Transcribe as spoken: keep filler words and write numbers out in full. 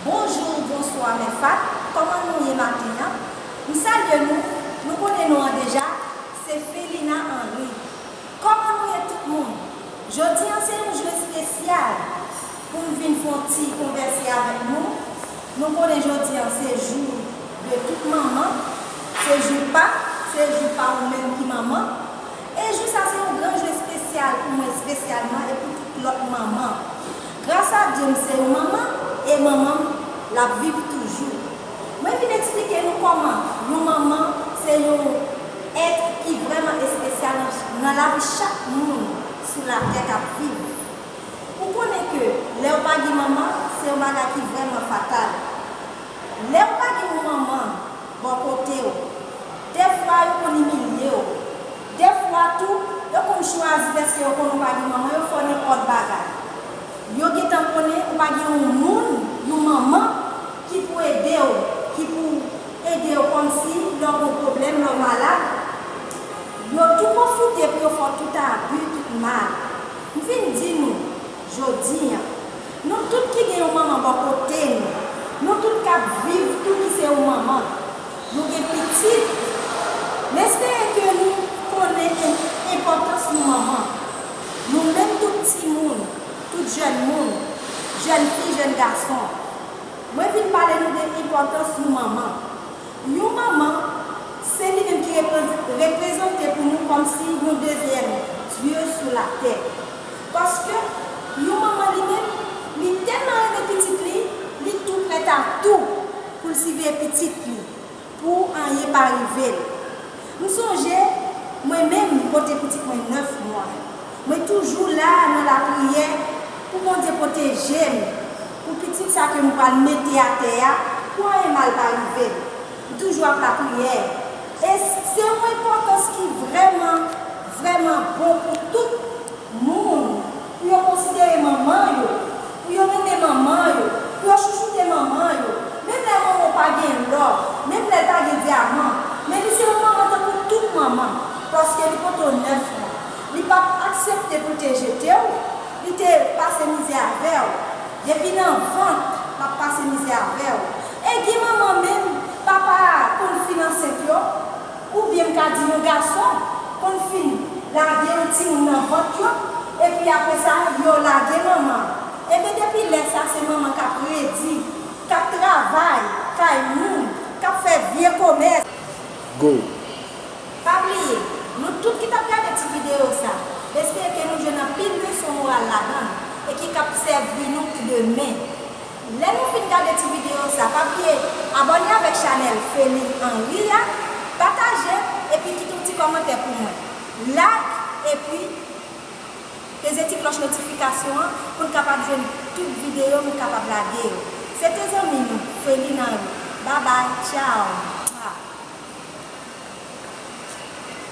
Bonjou, bonswa, mè Fat. Kòman nou ye maten an? M salye nou. Nou konnen non an deja, se Felina Henry. Kòman nou ye tout moun? Jodi an se yon jou espesyal pou m vin fè yon ti konvèse avèk nou. Nou konnen jodi an se jou de tout manman, se jou pa, se jou pa ou menm ki manman. E jou sa se yon gran jou espesyal pou mwen espesyalman e pou tout lòt manman. Gras a Dye, m se yon manman e manman m l ap viv toujou. Mwen vin eksplike nou kòman yon manman se yon èt ki vrèman espesyal nan, nan lavi chak moun sou latè k ap viv. Ou konnen ke lè w pa gen manman, se yon bagay ki vrèman fatal. Lè w pa gen yon manman bò kote w, dèfwa yo konn imilye w. Dèfwa tou, yo konn chwazi, dèske yo konnen w pa gen manman, yo fè w nenpòt bagay. Yo gentan konnen ou pa gen yon moun, yon manman ki pou ede w, ki pou ede w kòmsi lè w gen yon pwoblèm, lè w malad. Yo tou pwofize pou yo fè w tout abi, tout mal. M vin di nou, jodi an, nou tout ki gen yon manman bò kote nou, nou tout k ap viv tou ki se yon manman, nou gen pitit. M espere ke nou konnen en-, enpòtans nou manman. Nou menm tout timoun, tout jèn moun, jèn fi, jèn gason. Mwen vin pale nou de enpòtans nou manman. Yon manman, se li menm ki reprez-, reprezante pou nou kòmsi yon dezyèm Dye sou latè. Paske yon manman li menm, li tèlman renmen pitit li, li tou prèt a tou pou l siveye pitit li, pou anyen pa rive l. M sonje, mwen menm, m pote pitit mwen nèf mwa. Mwen toujou la nan lapriyè pou Bondye pwoteje m, pou pitit sa ke m pral mete atè a, pou anyen mal pa rive l. M toujou ap lapriyè. E se yon enpòtans ki vrèman, vrèman bon pou tout moun, pou yo konsidere manman yo, pou yo renmen manman yo, pou yo chouchoute manman yo. Menm lè manman w pa gen lò, menm lè l pa gen dyaman, men li se yon manman tankou tout manman, paske li pote w nèf mwa. Li p ap aksepte pou l te jete w, li te pase mizè avè w. Depi nan vant, l ap pase mizè avè w. E gen manman menm, papa a konn fin ansent yo, oubyen m ka di yon gason konn fin lage yon timoun nan vant yo, epi apre sa, yo lage manman. Ebyen, depi lè sa, se manman k ap redi, k ap travay kay moun, k ap fè vye komès. Go! Pa bliye, nou tout ki t ap gade ti videyo sa, m espere ke nou jwenn anpil leson moral ladan l e ki k ap sèvi nou pou demen. Lè nou fin gade ti videyo sa, pa bliye abòne avèk chanèl Feline Henry a, pataje epi kite yon ti kòmantè pou mwen. Like epi peze ti klòch notifikasyon an pou n kapab jwenn tout videyo nou kapab lage yo. Se te zanmi nou, Feline Henry. Babay, tchaw!